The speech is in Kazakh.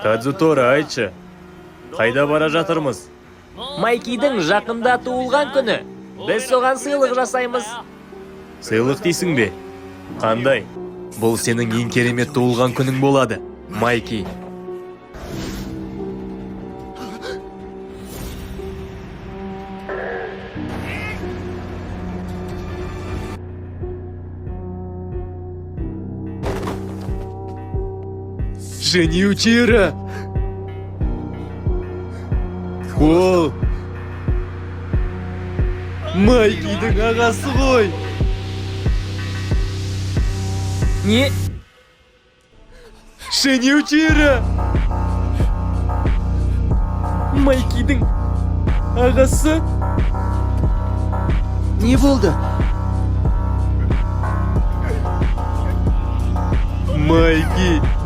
Кадзутора, айтшы. Қайда бара жатырмыз? Майкидің жақында туылған күні. Біз соған сыйлық жасаймыз. Сыйлық дейсің бе? Қандай? Бұл сенің ең керемет туылған күнің болады, Майки. Шинючира! Ол Майкидің ағасы ғой! Не? Шинючира! Майкидің ағасы? Не болды? Майки!